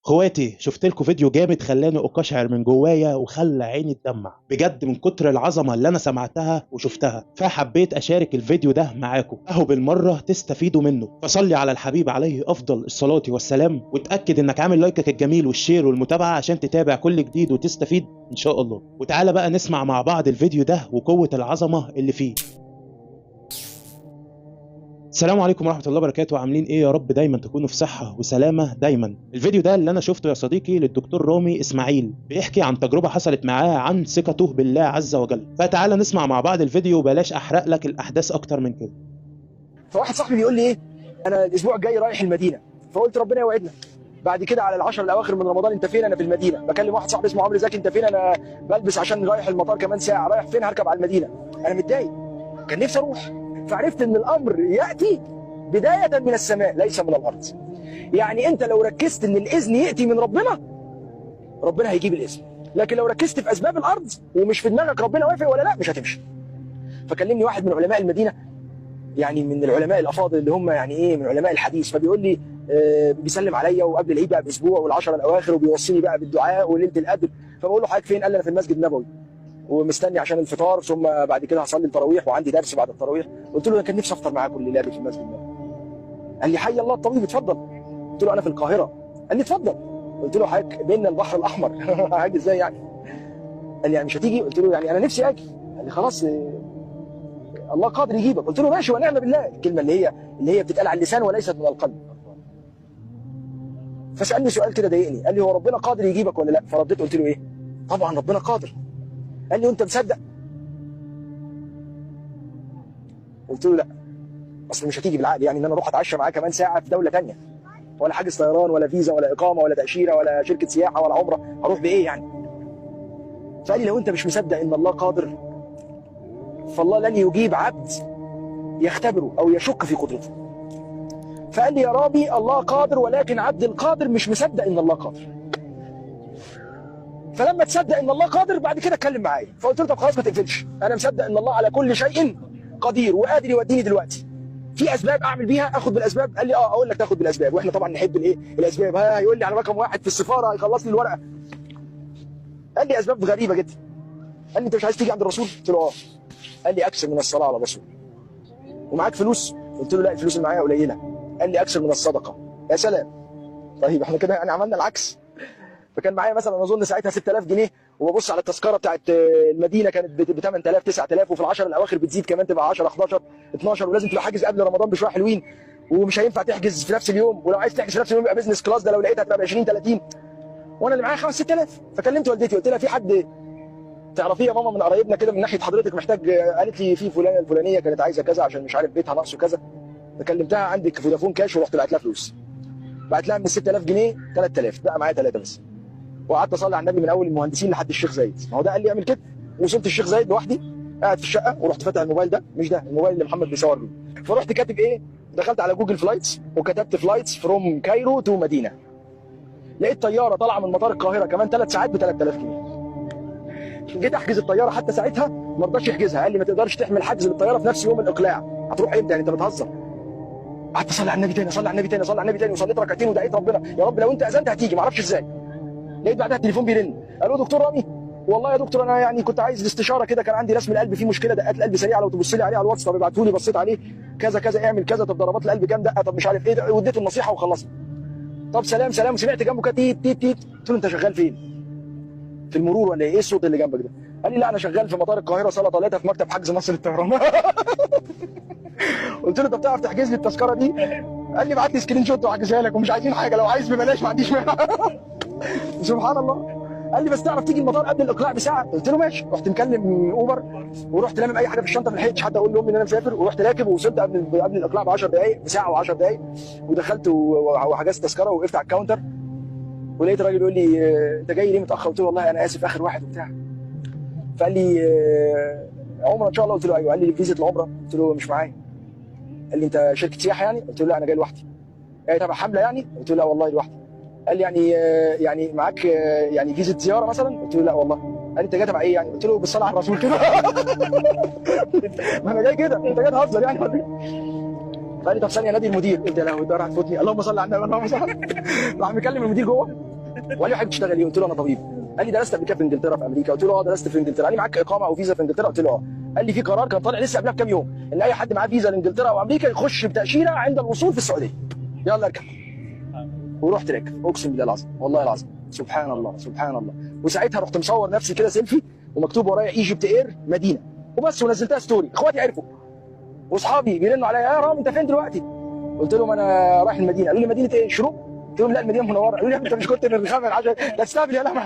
اخواتي، شفت لكم فيديو جامد خلاني اقشعر من جوايا وخلى عيني تدمع بجد من كتر العظمة اللي انا سمعتها وشفتها، فحبيت اشارك الفيديو ده معاكم اهو بالمرة تستفيدوا منه. فصلي على الحبيب عليه افضل الصلاة والسلام، وتاكد انك عامل لايكك الجميل وال share والمتابعة عشان تتابع كل جديد وتستفيد ان شاء الله. وتعالى بقى نسمع مع بعض الفيديو ده وقوه العظمة اللي فيه. السلام عليكم ورحمة الله وبركاته. عاملين ايه؟ يا رب دايما تكونوا في صحة وسلامة دايما. الفيديو ده اللي انا شفته يا صديقي للدكتور رامي اسماعيل، بيحكي عن تجربة حصلت معاه عن ثقته بالله عز وجل. فتعالى نسمع مع بعض الفيديو وبلاش احرق لك الاحداث اكتر من كده. فواحد صاحبي بيقول لي ايه، انا الاسبوع الجاي رايح المدينة، فقلت ربنا يوعدنا. بعد كده على العشر الاواخر من رمضان، انت فين؟ انا في المدينة. بكلم واحد صاحبي اسمه عمرو زكي، انت فين؟ انا بلبس عشان رايح المطار كمان ساعة. رايح فين؟ هركب على المدينة. انا متضايق، كان نفسي اروح. فعرفت ان الامر ياتي بداية من السماء ليس من الارض. يعني انت لو ركزت ان الاذن ياتي من ربنا، ربنا هيجيب الاذن. لكن لو ركزت في اسباب الارض ومش في دماغك ربنا وافق ولا لا، مش هتمشي. فكلمني واحد من علماء المدينة، يعني من العلماء الافاضل اللي هم يعني ايه، من علماء الحديث، فبيقول لي بيسلم عليا وقبل العيد بقى باسبوع والعشرة الاواخر، وبيوصيني بقى بالدعاء وليلة القدر. فبقول له حضرتك فين؟ قال لي انا في المسجد النبوي ومستني عشان الفطار، ثم بعد كده هصلي التراويح وعندي درس بعد التراويح. قلت له انا كان نفسي افطر معاكم الليلة دي في المسجد النبوي. قال لي حي الله الطبيب، اتفضل. قلت له انا في القاهرة. قال لي اتفضل. قلت له حضرتك بيننا البحر الاحمر هاجي ازاي يعني؟ قال لي يعني مش هتيجي؟ قلت له يعني انا نفسي اجي. قال لي خلاص الله قادر يجيبك. قلت له ماشي ونعم بالله. الكلمة اللي هي بتتقال على اللسان وليست من القلب. فسالني سؤال كده ضايقني، قال لي هو ربنا قادر يجيبك ولا لا؟ فرديت قلت له ايه؟ طبعا ربنا قادر. قال لي وانت مصدق؟ قلت له لا، اصل مش هتيجي بالعقل يعني ان انا اروح اتعشى معاه كمان ساعة في دولة ثانية، ولا حاجز طيران ولا فيزا ولا اقامه ولا تاشيرة ولا شركة سياحة ولا عمره، هروح بايه يعني؟ فقال لي لو انت مش مصدق ان الله قادر، فالله لن يجيب عبد يختبره او يشك في قدرته. فقال لي يا رامي الله قادر، ولكن عبد القادر مش مصدق ان الله قادر. فلما تصدق ان الله قادر بعد كده اتكلم معايا. فقلت له طب خلاص ما تقفلش، انا مصدق ان الله على كل شيء قدير وقادر يوديني دلوقتي. في اسباب اعمل بيها؟ اخد بالاسباب؟ قال لي اه اقول لك تاخد بالاسباب، واحنا طبعا نحب الايه؟ الاسباب. ها هيقول لي على رقم واحد في السفارة هيخلص لي الورقة. قال لي اسباب غريبة جدا. قال لي انت مش عايز تيجي عند الرسول؟ قلت له اه. قال لي اكثر من الصلاة على الرسول. ومعاك فلوس؟ قلت له لا الفلوس اللي معايا قليله. قال لي اكثر من الصدقة. يا سلام، طيب احنا كده يعني عملنا العكس. فكان معايا مثلا اظن ساعتها 6000 جنيه، وببص على التذكرة بتاعت المدينة كانت ب 8000 9000، وفي العشر الاواخر بتزيد كمان تبقى 10 11 12، ولازم تبقى حاجز قبل رمضان بشوية حلوين، ومش هينفع تحجز في نفس اليوم، ولو عايز تحجز في نفس اليوم يبقى business class، ده لو لقيتها هتبقى ب 20 30، وانا اللي معايا 5 6000. فكلمت والدتي قلت لها في حد تعرفيه يا ماما من قرايبنا كده من ناحية حضرتك محتاج؟ قالت لي في فلانه الفلانية كانت عايزه كذا عشان مش عارف بيتها ناقصه كذا. فكلمتها عندك فودافون كاش، ورحت بعت لها فلوس. بعت لها من 6000 جنيه 3000، بقى معايا 3 بس. وقعدت اصلي على النبي من اول المهندسين لحد الشيخ زايد، ما هو ده قال لي اعمل كده. وصلت الشيخ زايد لوحدي قاعد في الشقة، ورحت فاتح الموبايل ده، مش ده الموبايل اللي محمد بيصور بيه. فرحت كاتب ايه؟ دخلت على Google Flights وكتبت flights from Cairo to مدينة. لقيت طيارة طالعه من مطار القاهرة كمان 3 ساعات ب 3000 جنيه. جيت احجز الطيارة حتى ساعتها ما رضاش يحجزها، قال لي ما تقدرش تحمل حجز للطياره في نفس يوم الاقلاع، هتروح امتى يعني انت بتهزر؟ قعدت اصلي على النبي تاني، اصلي على النبي تاني، اصلي على النبي تاني، وصليت ركعتين ودعيت ربنا يا رب لو انت اذنت هتيجي، ما اعرفش ازاي. لقيت بعدها التليفون بيرن، قالوا دكتور رامي والله يا دكتور انا يعني كنت عايز الاستشارة كده، كان عندي رسم القلب فيه مشكلة، دقات القلب سريعة لو تبص لي عليه على الواتس. طب ابعته لي، بصيت عليه كذا كذا، اعمل كذا، طب ضربات القلب كام دقه، طب مش عارف ايه، واديته النصيحة وخلصنا. طب سلام سلام. سمعت جنبه كده تيت تيت تيت، قلت له انت شغال فين؟ في المرور ولا ايه الصوت اللي جنبك ده؟ قال لي لا انا شغال في مطار القاهرة صاله 3 في مكتب حجز مصر للطيران. قلت له طب تعرف تحجز لي التذكرة دي؟ قال لي ابعت لي screenshot واحجزها لك، ومش عايزين حاجة، لو عايز ببلاش ما عنديش مانع. سبحان الله. قال لي بس تعرف تيجي المطار قبل الاقلاع بساعة؟ قلت له ماشي. رحت مكلم اوبر ورحت لامم اي حاجة في الشنطة، ما لحقتش حتى اقول لامي ان انا مسافر، ورحت راكب ووصلت قبل الاقلاع ب 10 دقائق، بساعة و10 دقائق، ودخلت وحجزت تذكره ووقفت على ال counter، ولقيت الراجل بيقول لي انت جاي ليه متاخر؟ قلت له والله انا اسف اخر واحد وبتاع. فقال لي عمره ان شاء الله؟ قلت له ايوه. قال لي فيزا العمرة؟ قلت له مش معايا. قال لي انت شركة سياحة يعني؟ قلت له لا انا جاي لوحدي. قال لي تبع حمله يعني؟ قلت له لا والله لوحدي. قال لي يعني معاك يعني فيزا زيارة مثلا؟ قلت له لا والله. قال لي انت جاي تبع ايه يعني؟ قلت له بالصلاة على الرسول كده. ما انا جاي كده، انت جاي تهزر يعني؟ فقال لي طب ثانية نادي المدير. قلت يا لهوي الدار هتفوتني، اللهم صل على النبي اللهم صل. راح مكلم المدير جوه، وقال لي حضرتك بتشتغل ايه؟ قلت له انا طبيب. قال لي درست قبل كده في انجلترا في امريكا؟ قلت له اه درست في انجلترا. قال لي معاك اقامه او فيزا في انجلترا؟ قلت له اه. قال لي في قرار كان طالع لسه قبلها بكام يوم ان اي حد معاه فيزا لانجلترا او امريكا يخش بتاشيره عند الوصول في السعودية. يلا اركب. ورحت راكب، اقسم بالله العظيم، والله العظيم، سبحان الله سبحان الله. وساعتها رحت مصور نفسي كده سيلفي ومكتوب ورايا EgyptAir مدينة وبس، ونزلتها story. اخواتي عرفوا واصحابي بيرنوا عليا، يا رام انت فين دلوقتي؟ قلت لهم انا رايح المدينة. قالوا لي مدينة ايه؟ شروق؟ قلت لهم لا المدينة المنورة. قالوا لي انت مش كنت من الخامس عشان لا تستهبل يا لهوي.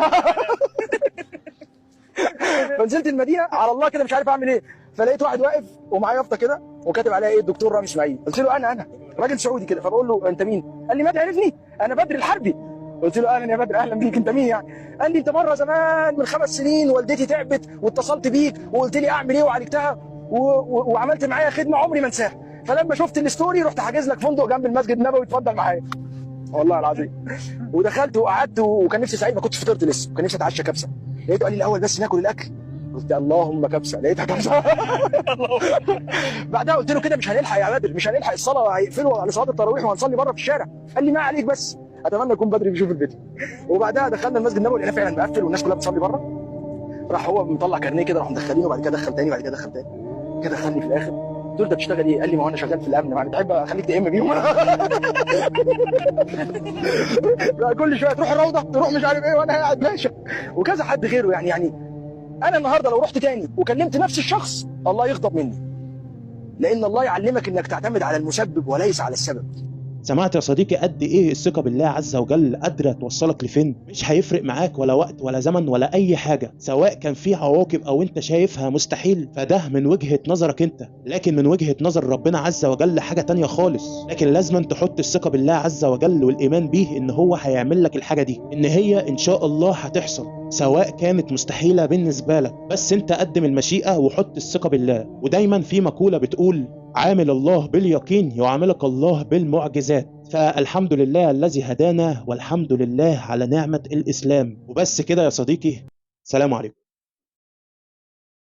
فنزلت المدينة على الله كده مش عارف اعمل ايه، فلقيت واحد واقف ومعاه يافطة كده وكاتب عليها ايه؟ الدكتور رامي اسماعيل. قلت له انا راجل سعودي كده، فبقول له انت مين؟ قال لي ما تعرفني، انا بدر الحربي. قلت له اهلا يا بدر، اهلا بيك، انت مين يعني؟ قال لي انت مرة زمان من 5 سنين والدتي تعبت واتصلت بيك وقلت لي اعمل ايه وعالجتها وعملت معايا خدمة عمري ما انساها، فلما شفت ال story رحت حاجز لك فندق جنب المسجد النبوي، اتفضل معايا. والله العظيم. ودخلت وقعدت، وكان نفسي سعيد، ما كنتش فطرت لسه، وكان نفسي اتعشى كبسة. لقيته قال لي الاول بس ناكل الاكل، قلت اللهم كبسة، لقيتها كبسة. بعدها قلت له كده مش هنلحق يا بدر، مش هنلحق الصلاة، هيقفلوا على صلاة التراويح وهنصلي بره في الشارع. قال لي ما عليك بس، اتمنى يكون بدري بيشوف الفيديو. وبعدها دخلنا المسجد النبوي، لقينا فعلا مقفل والناس كلها بتصلي بره. راح هو مطلع كارنيه كده، راح مدخلينه، وبعد كده دخل تاني، وبعد كده دخل تاني كده، دخلني في الاخر. قلت له انت بتشتغل ايه؟ قال لي ما هو انا شغال في الامن، يعني تحب اخليك تأم بيهم؟ كل شوية تروح الروضة، تروح مش عارف ايه، وانا قاعد ماشي. وكذا حد غيره يعني انا النهارده لو رحت تاني وكلمت نفس الشخص الله يغضب مني، لان الله يعلمك انك تعتمد على المسبب وليس على السبب. سمعت يا صديقي قد ايه الثقة بالله عز وجل قادرة توصلك لفين؟ مش هيفرق معاك ولا وقت ولا زمن ولا اي حاجة، سواء كان في عواقب او انت شايفها مستحيل، فده من وجهه نظرك انت، لكن من وجهه نظر ربنا عز وجل حاجة تانية خالص. لكن لازم تحط الثقة بالله عز وجل والايمان بيه ان هو هيعمل لك الحاجة دي، ان هي ان شاء الله هتحصل سواء كانت مستحيلة بالنسبة لك، بس انت قدم المشيئة وحط الثقة بالله. ودايما في مقولة بتقول عامل الله باليقين يعاملك الله بالمعجزات. فالحمد لله الذي هدانا، والحمد لله على نعمة الإسلام. وبس كده يا صديقي، سلام عليكم.